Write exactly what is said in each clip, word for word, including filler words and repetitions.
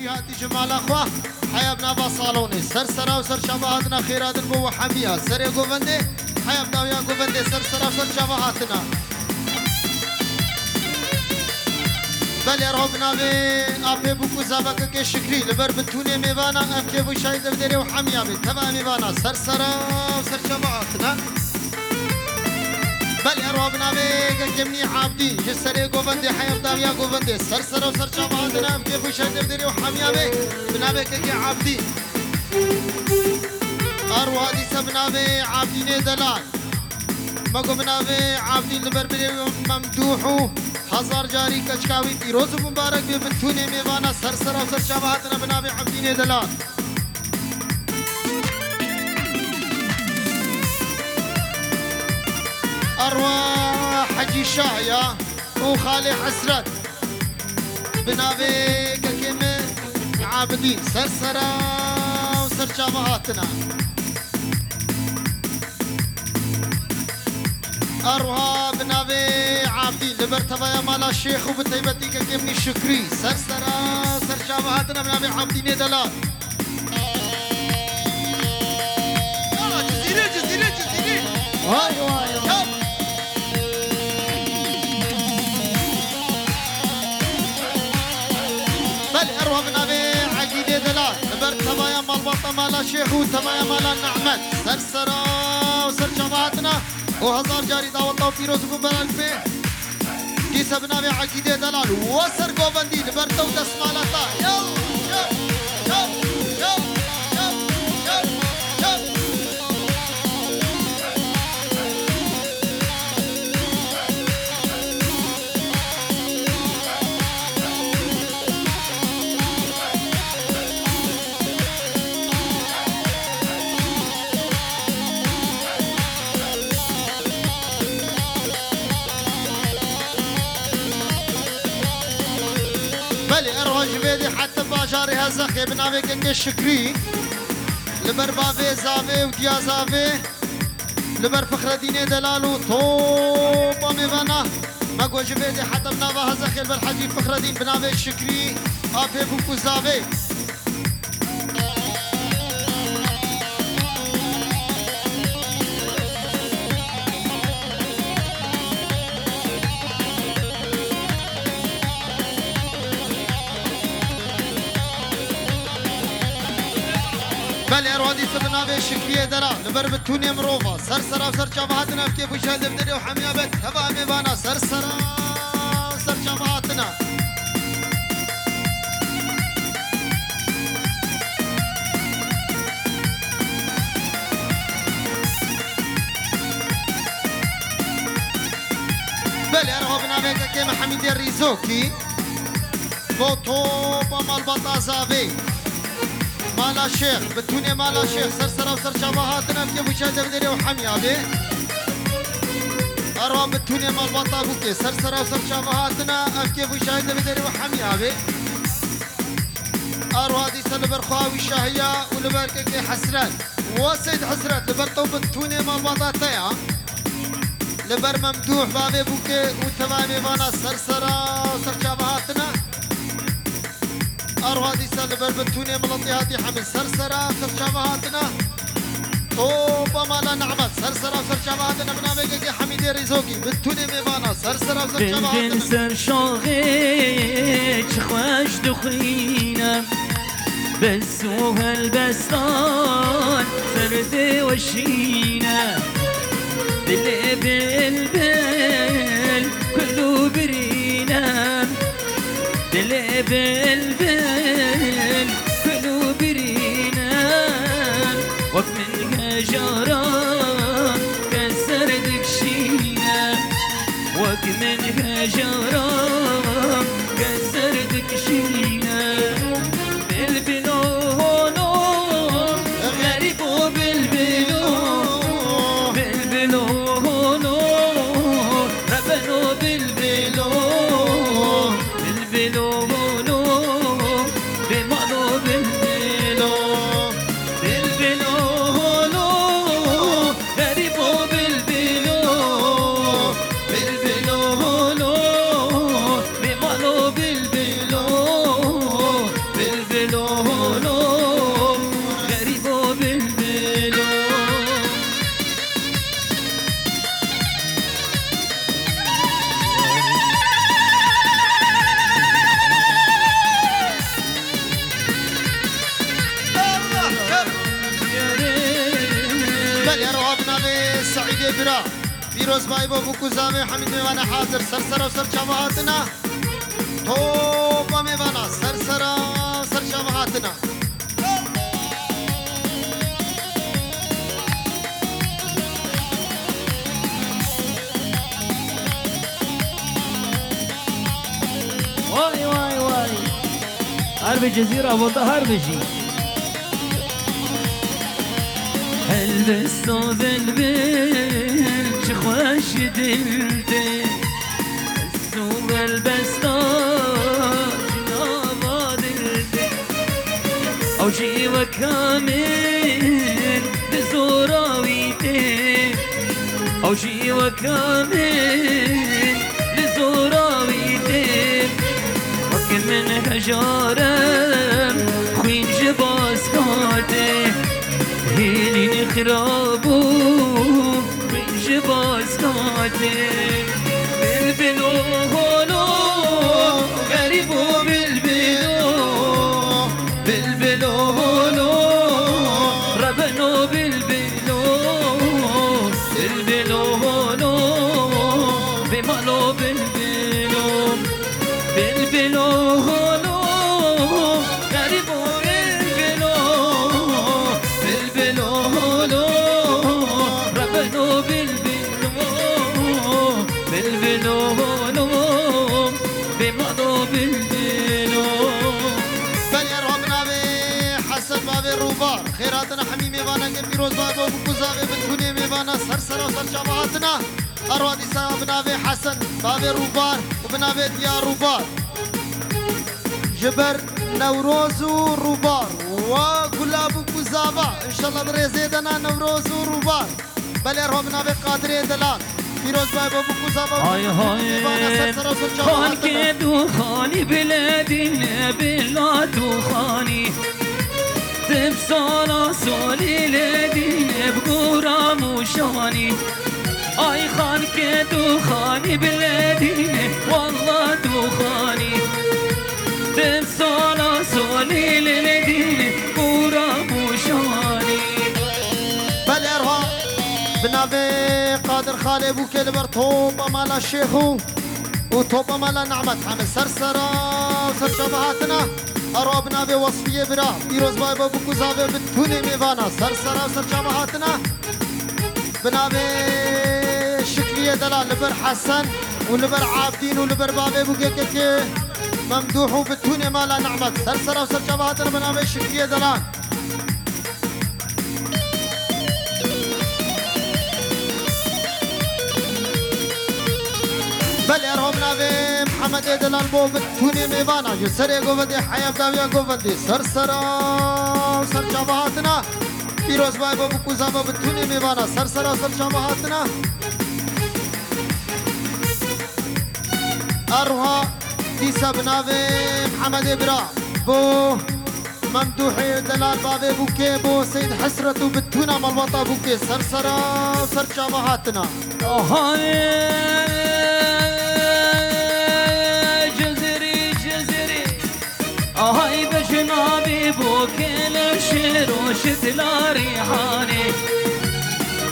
Hatî ji mala xwe, heya bi nava salonê. Ser sera û ser çava hatina xêradin bo we hemiya. Serê govendê, heya bi dawiya govendê, ser sera û ser çava hatina. Belê, erho bi navê apê bûk û zavekekê Şikrî, li ber bitûnê mêvana, ev kêf û şahî devderê û hemiya bê. Teva mêvana, ser sera û ser çava hatina. Belê, erwa bi navê Gekemnî Abdî, ji serê govendê heya bi dawiya govendê, ser sera û ser çava hatina, ev kêf û şahî devderê û hemiya bê, bi navê Kekê Abdî. Erwa dîsa bi navê Abdînê Delal. Me got bi navê Abdîn li ber birê Memdûh û hezar carî keçika wî pîroz û mibarek bê, bi tûnê mêvana ser sera û ser çava hatine bi navê Abdînê Delal. Erwa Hecî Şah ya û Xalê Hesret. Bi navê kekê me Abidîn ser sera û ser çava hatine. Erwa bi navê Abdîn li ber tevaya mala Şêx û bi taybetî kekê min Şikrî ser sera û ser çava hatine bi navê Abdînê Delal. Aa, Cizîrê, Cizîrê, Cizîrê. Vay, vay, vay. Ya. Belê, erwa bi navê Egîdê Delal. Li ber tevaya malbata mala Şêx û tevaya mala Nehmet. Ser sera û ser çava hatine. û hezar carî daweta pîroz û mibarek be. Dîsa bi navê Egîdê Delal we ser govendî li ber te û destmala te. Yew, yew, yew. Belê, erwa ji vê dê heta bajarê Hezexê bi navê Kekê Şikrî, li ber bavê Zavê û diya Zavê, li ber Fixredînê Delal û topa mêvana. Me got ji vê dê heta bi nava Hezexê li ber Hecî Fixredîn bi navê Şikrî, apê bûk û Zavê. Belê, erwa dîsa bi navê Şikriyê Dera, li ber bitûnê mirova, ser sera û ser çava hatina, ev kêf û şahê devderê û hemiya be teva mêvana, ser sera û ser çava hatina. Belê, erha bi navê Kekê Mihemîdê Rîzokî, bo topa malbata Zavê. Mala Şêx, bitûnê Mala Şêx, ser sera û ser çava hatina, ev kêf û şahê devderê û hemiya be. Erha bitûnê malbata Bûkê, ser sera û ser çava hatina, ev kêf û şahê devderê û hemiya be. Erwa dîsa li ber xwe wî şahiya û li ber Kekê Hesret. Wa Seyd Hesret, li ber te û bitûnê malbata te ya. Li ber Memdûh bavê Bûkê û tevayê mêvana ser sera û ser çava hatina. Erwa dîsa li ber bitûnê miletî hatî hemî ser sera û ser çava hatina. Topa mala Nehmet, ser sera û ser çava hatine bi navê Kekê Hemîdê Rîzokî, bitûnê mêvana, ser sera û ser çava hatine. Bilbil ser şaxê çi xweş dixwîne, bes û helbestan ser dê weşîne. Dilê bilbil kul û birîne. Dilê bilbil kul û birîne, wek min hejara kes ser dikişîne, wek min hejara kes ser dikişîne. Bilbilo holo, xerîbo bilbilo, bilbilo holo, rebeno bilbilo. Bilbilo holo, bêmalo bilbilo. Bilbilo holo, xerîbo bilbilo. Bilbilo holo, Bira, pîrozbayî bo bûk û zavê hemî mêvana hazir. Ser sera û ser çava hatina. Topa mêvana, ser sera û ser çava hatina. Vay, vay, vay. Her bi Cezîra vota her bijî. Helbesta velbel çi xweş dil tê. Helbesta çi nava dil tê. Ew jî weka min di zora wî tê. Ew jî weka min li zora wî tê. Wek min hejar e, xwîn ji baska tê. Hêlî xirab û xwîn ji baska tê. Bilbilo holo, xerîbo bilbilo. Bilbilo holo, rebeno bilbilo. Bilbilo holo, bimalo bilbilo. Bilbilo holo, xerîbo bilbilo. Bilbilo holo, rebeno bilbilo. Bilbilo holo, bimalo bilbilo. Belê, erha bi navê Hesen bavê Rûbar. Xêr hatina hemî mêvaneke pîroz, bavê bo bûk û zavê bi tûnê mêvana ser sera û ser çava hatina. Erwa dîsa bi navê Hesen bavê Rûbar û bi navê Diya Rûbar. Ji ber Newroz û Rûbar. Wa gula bûk û zava. Înşallah di rêzê de na Newroz û Rûbar. Belê, erwa bi navê Qadirê Delal. Pîroz bay bo bûk û zava. Hay hay. Mêvana ser sera û ser çava hatina. Xankê du xanî biledîn bila du xanî. Tim sala solî ledîn bi gora mûşanî. Ay xankê du xanî biledîn, walla du xanî. Tim sala solî ledîn bi gora mûşanî. Belê, erha bi navê Qadir Xalê Bûkê li ber topa mala Şêxû û topa mala Nehmet heme ser sera û ser çava hatina. Erwa bi navê Wasfiyê bira, pîroz bay bo bûk û zavê bi tûnê mêvana ser sera û ser çava hatina. Bi navê Şikriyê Delal li ber Hesen û li ber Abdîn û li ber bavê bûkê kekê Memdûh û bi tûnê mala Nehmet ser sera û ser çava hatina bi navê Şikriyê Delal. Belê, erha bi navê Mihemedê Delal bo bi tûnê mêvana ji serê govendê heya bi dawiya govendê ser sera û ser çava hatina. Pîroz bay bo bûk û zava bi tûnê mêvana ser sera û ser çava hatina. Erha dîsa bi navê Mihemedê bira bo Memdûhê Delal bavê bûkê bo Seyîd Hesret û bi tûna malbata bûkê ser sera û ser çava hatina. Ahay Cizirî, Cizirî. Ahay bejna bî bûkê li şêro şitla rîhanê.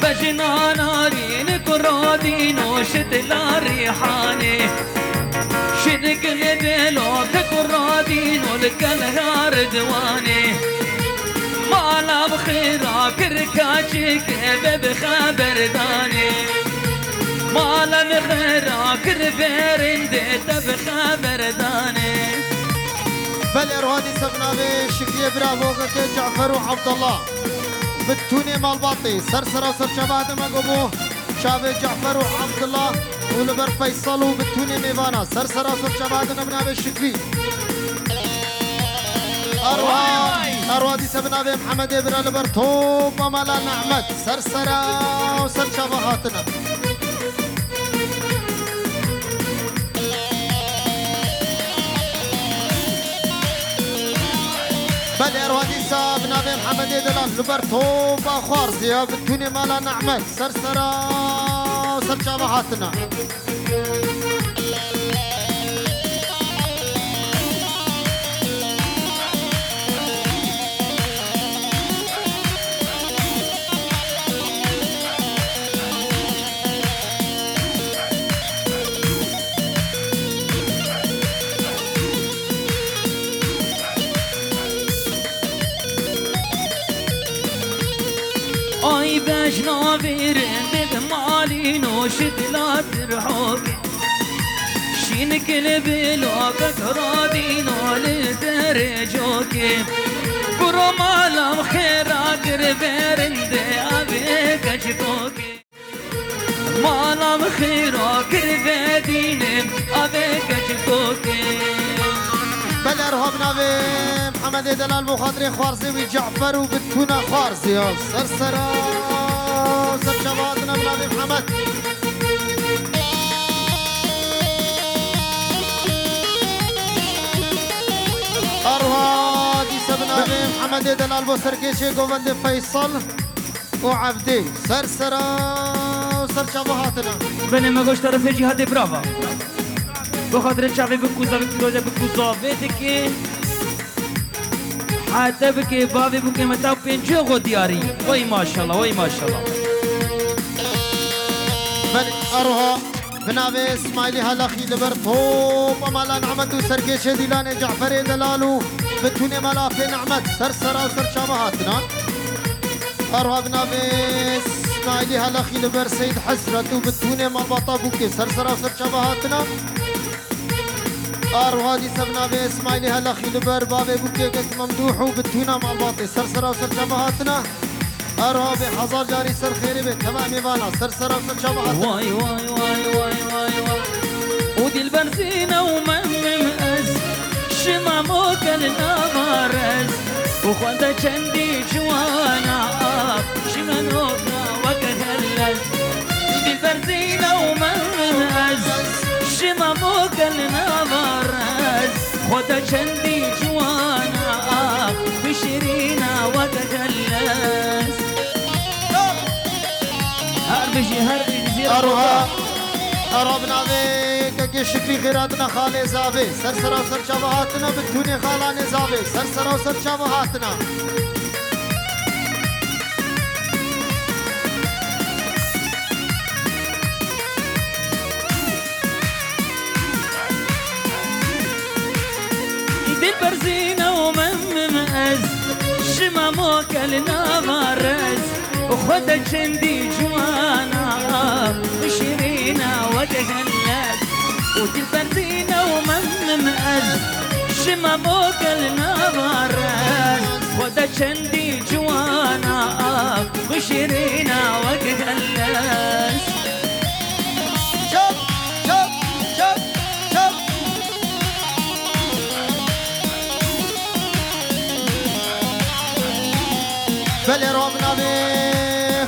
Bejna narîn kuradîno şitla rîhanê. Şirik li bêlo ke kuradîno li gel hardwanê. Mala bi xêra kir kaçikê be bi xeberdanê. Mala bi xêra kir verindê te bi xeberdanê. Belê, erwa dîsa bi navê Şikriyê bira bogekê Cafer û Abdullah. Bi tûnê malbatê ser sera û ser çava hatina me go bo çavê Cafer û Abdullah û li ber Feysal û bi tûnê mêvana ser sera û ser çava hatina bi navê Şikrî. Erwa, erwa dîsa bi navê Mihemedê bira li ber topa mala Nehmet ser sera û ser çava hatina. Belê, erwa dîsa bi navê Mihemedê Delal li ber topa Xwarziya bi tûnê mala Nehmet ser sera û ser çava hatina. Bejna vêrindê bi malîno şidla tirhokê. Şîn kilbilo bek radîno li derê cokê. Kuro malam xêra kir verindê avê keçikokê. Malam xêra kir vedînê avê keçikokê. Belê, erha bi navê Mihemedê Delal bo xatirê xwarzê wî Cafer û bi tûna xwarzê ya. Ser sera, ser çava hatina bi navê Mihemed. Erha dîse bi navê Mihemedê Delal bo serkêşê govendê Feysal û Evdê. Ser sera û ser çava hatina. Belê, me goş terefê cîhadê, brava. Bo xatirê çavê bikûza, bi pîroze bikûza vê dikê. Hete bikê, bavê bûkê me ta pêncî xwe diyarî. Wey maşallah, wey maşallah. Belê, erha bi navê Îsmaîlî Helaxî li ber topa mala Nehmet û serkêşê Dîlanê Caferê Delal û bi tûnê mala Afê Nehmet. Ser sera û ser çava hatina. Erha bi navê Îsmaîlî Helaxî li ber Seyîd Hesret û bi tûnê malbata bûkê. Ser sera û ser çava hatina. Erha dîse bi navê Îsmaîlî Helaxî li ber bavê bûkê kek Memdûh û bi tûna malbatê. Ser sera û ser çava hatina. Erha bê hezar carî ser xêrê bê. Teva mêvana. Ser sera û ser çava hatina. Way, way, way, way, way, way. O dilber zîne û memim ez, şima mokel navarez. Û xwe de çendî ciwana, şima nokna weke hellez. Dilber zîne û memim ez, şima mokel navarez. Xwe de çendî ciwana, bişirîna weke hellez. Her bijî, her bijî. Erha, erha bi navê kekê Şikrî xêratina xalê zavê. Ser sera û ser çava hatina bi tûnê xalanê zavê. Ser sera û ser çava hatina. Dilber zîne û memim ez, şima mokel navarez. Xwe de çendî ciwana, şirîna weke hellez. Û dilber zîne û memim ez, şima mokel navarez. Xwe de çendî ciwana, şirîna weke hellez. Çap, çap, çap, çap. Belê, erha bi navê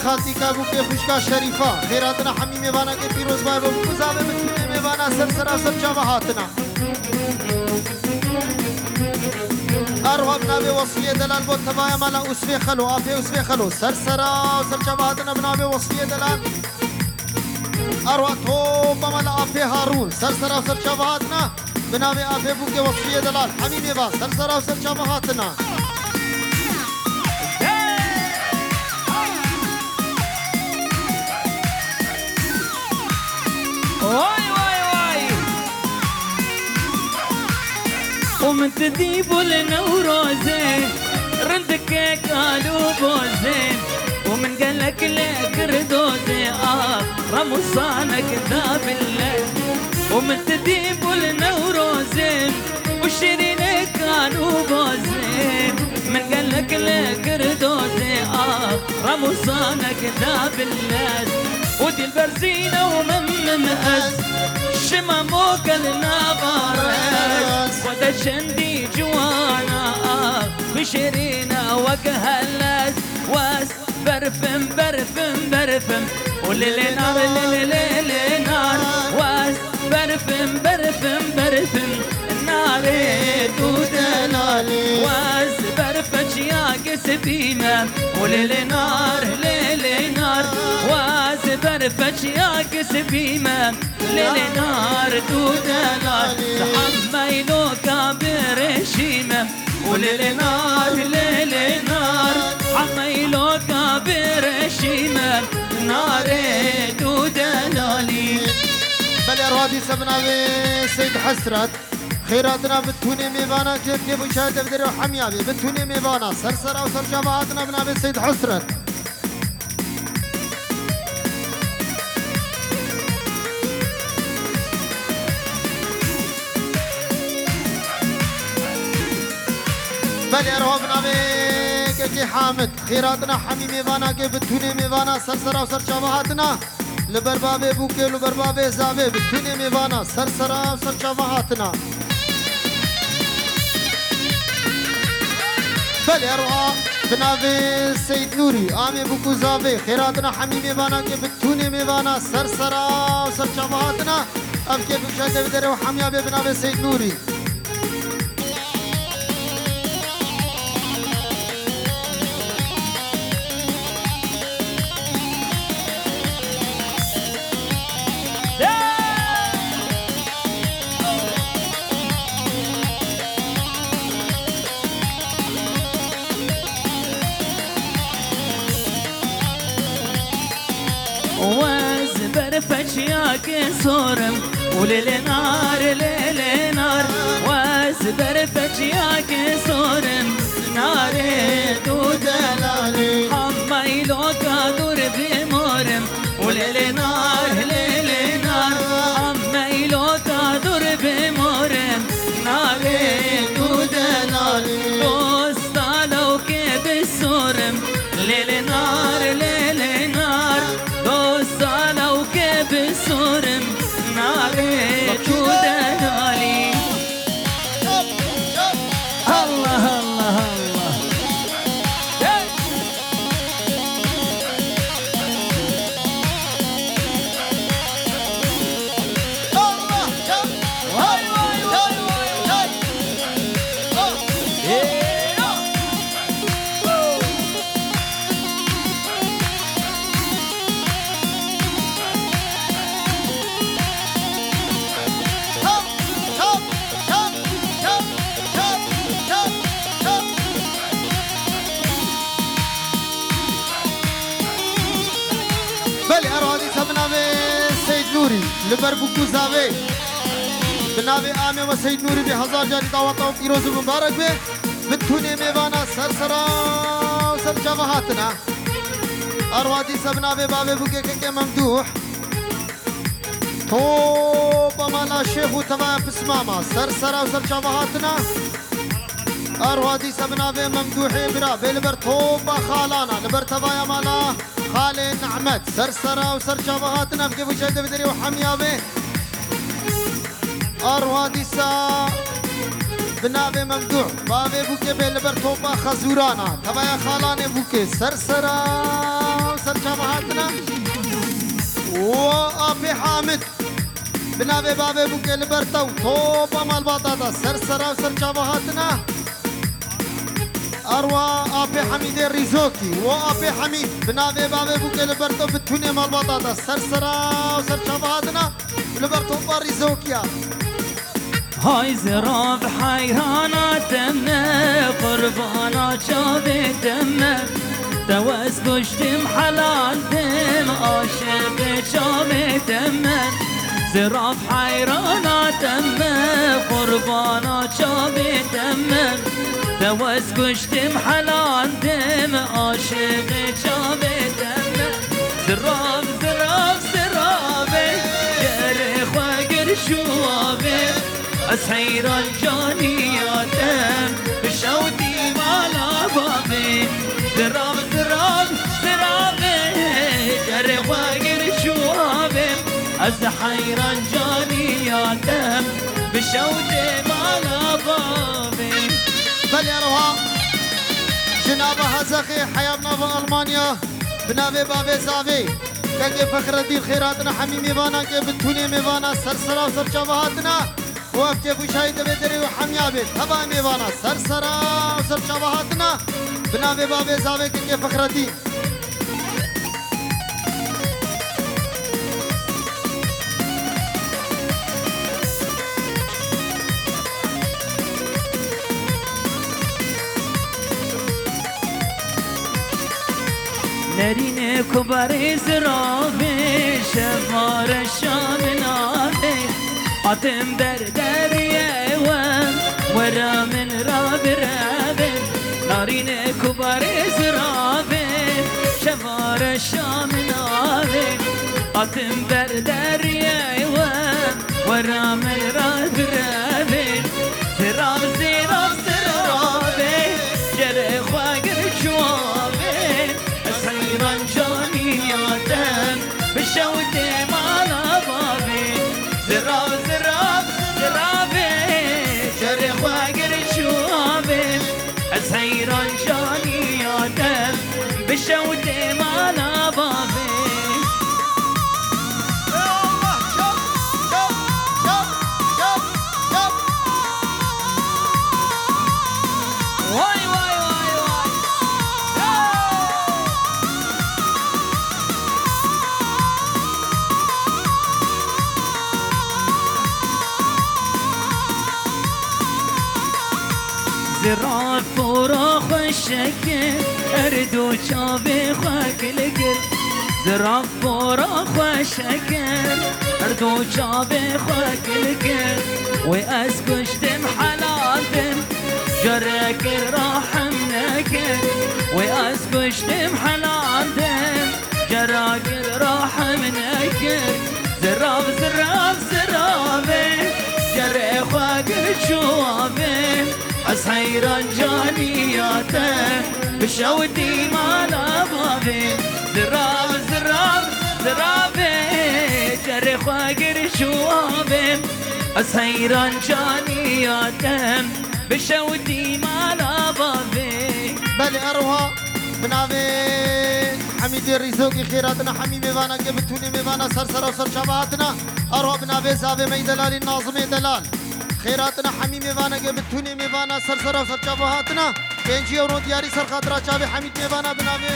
Xatîka bûkê xwişka Şerîfa. Xêratina hemî mêvanakê pîroz baye bo bûk û zavê bi tûnê mêvana. Ser sera û ser çava hatina. Erha bi navê Wesfiyê Delal bo tevaya mala Usfê Xelo, Afê Usfê Xelo. Ser sera û ser çava hatina bi navê Wesfiyê Delal. Erwa topa mala Afê Harûn. Ser sera û ser çava hatina. Bi navê Afê bûkê Wesfiyê Delal. Hemî mêvan. Ser sera û ser çava hatina. Vay, vay, vay. Û min ti dî bû li Newrozê, rindike kal û bozê. Û min gelek lê kir dozê, a, Remûsanek da bile. Û min ti dî bû li Newrozê, û şirîne kal û bozê. Min gelek lê kir dozê, a, Remûsanek da bile. Û dilber zîne û memim ez, şima mokel navarez. Xwe de çendî ciwana, a, bişirîne wek helez. Wes berfim, berfim, berfim. Û lê lê nar, lê lê lê lê nar. Wes berfim, berfim, berfim. Narê tu delalî. Wes berfe çiya kesibî me. Û lê lê nar, lê lê nar. Wes berfe çiya kesibî me. Lê lê nar tu delalî. Hemmeyloka birêşî me. Û lê lê nar, lê lê nar, hemeyloka birêşî me, narê tu delalî. Belê, erwa dîse bi navê Seyd Hesret. Xêratina bi tûnê mêvana kê, kê bû çay devdere û hemiya bê. Bi tûnê mêvana, ser sera û ser çava hatina bi navê Seyd Hesret. Belê, eroha bi navê Kekê Hamid. Xêr hatina hemî mêvana ke bi tûnê mêvana ser sera û ser çava hatina. Li ber bavê bûkê, li ber bavê zavê bi tûnê mêvana ser sera û ser çava hatina. Belê, eroha bi navê Seyîd Nûrî, amê bûk û zavê. Xêr hatina hemî mêvana ke bi tûnê mêvana ser sera û ser çava hatina. Ev kêf û şaydê bi derê û hemiya bê bi navê Seyîd Nûrî. Ez ber feçiyakê sorim û lêlê nar, lêlê nar. Ez ber feçiyakê sorim, narê tu delalî. Hemeyloka dûr bimorim û lêlê nar, lêlê nar. Hemeyloka dûr bimorim, narê tu delalî. Dosta lewkê bisorim, lêlê nar, lêlê nar. Dosta lewkê bisorim, narê tu delalî. Allah, Allah, Allah. Hey! Allah! Vay, vay, vay, vay, vay! Oh! Yeah! Belê, eroha dîsa bi navê Seyîd Nûrî, li ber bûk û zavê, bi navê amê we Seyîd Nûrî bê hezar carî daweta we pîroz û mibarek be. Bi tûnê mêvana ser sera û ser çava hatina. Eroha dîsa bi navê bavê bûkê kekê Memdûh. Topa mala şêx û tevaya pismama. Ser sera û ser çava hatina. Eroha dîsa bi navê Memdûhê bira bê li ber topa xalana, li ber tevaya mala xalê Nehmet. Ser sera û ser çava hatina. Bi kêf û şaydê bi derê û hemiya bê. Eroha dîsa bi navê Memdûh, bavê bûkê bê li ber topa xezûrana, tevaya xalanê bûkê, ser sera û ser çava hatina. Û apê Hamid, bi navê bavê bûkê li ber tew, topa malbata da, ser sera û ser çava hatina. Eroha apê Hemîdê Rîzokî, û apê Hemîd, bi navê bavê bûkê li ber tew, bi tûnê malbata da, ser sera û ser çava hatina. Li ber topa Rîzokiya. Hay zirav heyrana te me, qurbana çavê te me. Te wez kuştim helal tim, aşiqê çavê te me. Zirav heyrana te me, qurbana çavê te me. Te wez kuştim helal tim, aşiqê çavê te me. Zirav, zirav, ziravê, gerê xwe gir şûavê. Ez heyran caniya te, bi şewtî mala bavê. Zirav, zirav, ziravê, gerê xwe gir şûavê. Ez heyran caniya te, bi şewtê mala bavê. Belê eroha, ji nava Hezexê heya bi nava Almanya. Bi navê bavê zavê, kekê Fexredîn, xêr hatina hemî mêvana ke bi tûnê mêvana ser sera û ser çava hatina. Û ev kêf û şahî divê derê û hemiya bê. Tevayê mêvana ser sera û ser çava hatina. Bi navê bavê zavê kekê Fexredîn. Nerînê ku berê ziravê, şeva reşa min avê. Hatim ber deriyê we, wera min ra birevê. Narînê ku berê ziravê, şeva reşa min avê. Hatim ber deriyê we, wera min ra birevê. Zirav, zirav, zirav, ziravê. Heyran caniya te, bi şewtê mala bavê. Ey Allah, çap, çap, çap, çap, çap. Vay, vay, vay, vay. Zirav pora xweşe kir, her du çavê xwe kil kir. Zirav pora xweşe kir, her du çavê xwe kil kir. Wê ez kuştim helal dim, carekir rahim nekir. Wê ez kuştim helal dim, carekir rahim nekir. Zirav, zirav, ziravê, carê xwe kir çavê. Ez heyran caniya te, bi şewtî mala bavê. Zirav, zirav, ziravê, carê xwe kir çavê. Ez heyran caniya te, bi şewtî mala bavê. Belê, eroha bi navê Hemîdê Rîzokî xêratina hemî mêvaneke bi tûnê mêvana ser sera û ser çava hatina. Eroha bi navê zavê me yî delalî Nazimê Delal. Xêratina hemî mêvaneke bi tûnê mêvana ser sera û ser çava hatina. Pêncî ewro diyarî ser xatira çavê Hemîd mêvana bi navê